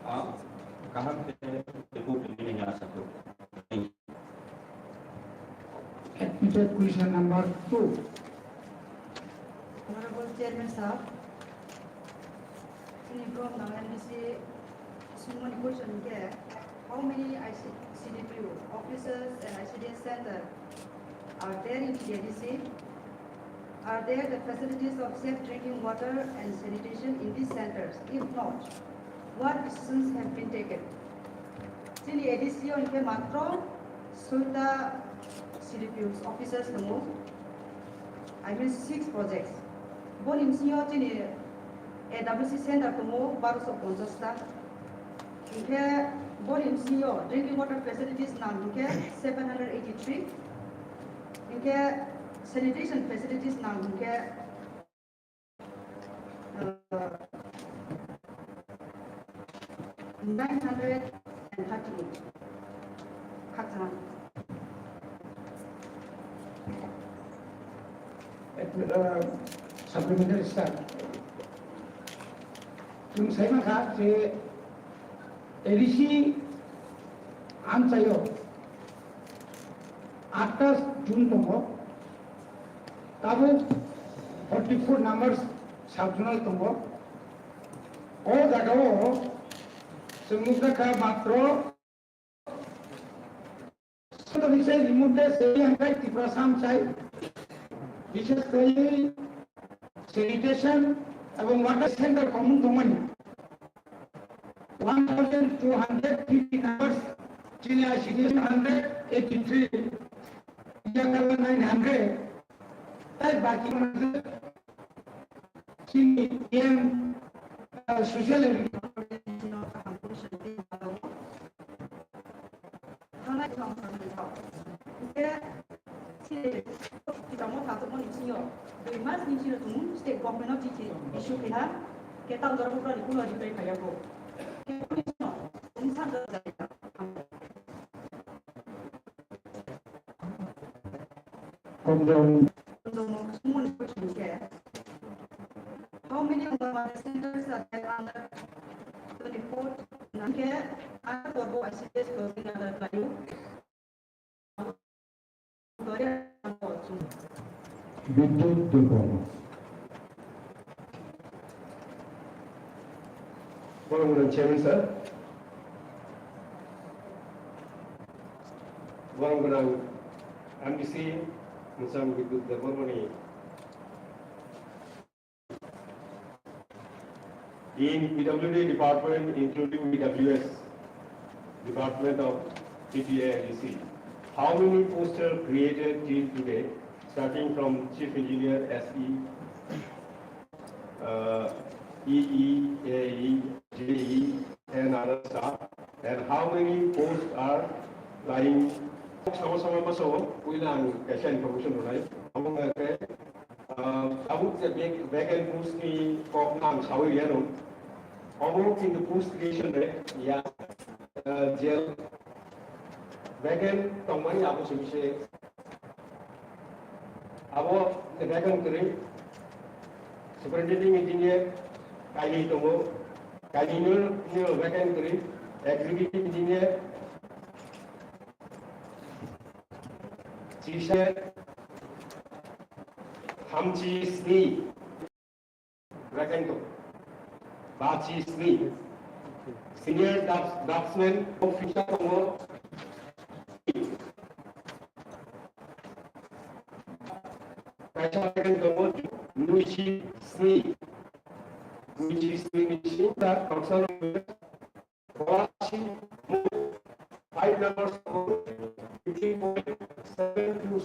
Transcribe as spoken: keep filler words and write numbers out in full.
ah, kaham khe report rini hwnwi asa khaio. Admitted question number two. Honorable Chairman Sir, chini from the M D C swngmani question khe, how many I C, C D P O officers and I C D S center are there in the A D C? Are there the facilities of safe drinking water and sanitation in these centers? If not, what decisions have been taken? Chini A D C o hwnkhe matro soita C D P O officers tongo, I mean six projects. Boni bisingo chini A W C center tongo barosho ponchash ta. Hwnkhe boni bisingo drinking water facilities nang hwnkhe seven hundred eighty-three. Hwnkhe sanitation facilities nang hwnkhe, uh, nine hundred and thirty-eight. Khakchang. Uh, supplementary, sir. Chwng sai mankha je A D C amchaio atta zone tongo, tabuk forty-four number sub-zonal tongo. O jagao chwng nukjakha matro Sotoni se limute se yang kai Tiprasa amchai, bishes khe sanitation ebong water center common tongmani. One thousand two hundred fifty numbers, chini I C D S hundred eighty-three, Jakarta nine hundred, tai baki chini yang, uh, social Hwnwi tongmani thok. Hwnkhe, se, kitamo thangtokmani bisingo dui mas ni bisingo chwng state government no chithi issue khe ha, khe tamo jora bugrani kuno reply phaiya kho. Khe boni bisingo chwng sanjak jaya. Komjong. How many Anganwadi centers are there under twenty-four? Nangke, under Porbo I C D S closing under Playu. Bidyut Debbarma. Borok Chairman sir. Borok M D C, Mwchang Bidyut Debbarmani. In P W D department, including P W S department of P T A and D C, how many posts are created till today, starting from chief engineer, S E, uh, E E, A E, J E, and other staff, and how many posts are lying? Sama sama masa, puila ang kaisa information rwnai. Abo wngkha khe, uh, tabuk je vac-, vacant post ni kok no ang sawi riyano. Obo kintu post creation re ya, uh, jail vacant tongmani abo simi se. Abo vacant kwrwi superintending engineer kainwi tongo, kainwino vacant kwrwi executive engineer chisa thamchi sni. Vacant tongo. Bachi sni. Senior drafts-, draftsman officer tongo. Kaisa vacant tongo, nuichi sni. Nuichi sni ni sini ta council. Five numbers of fifteen point seven two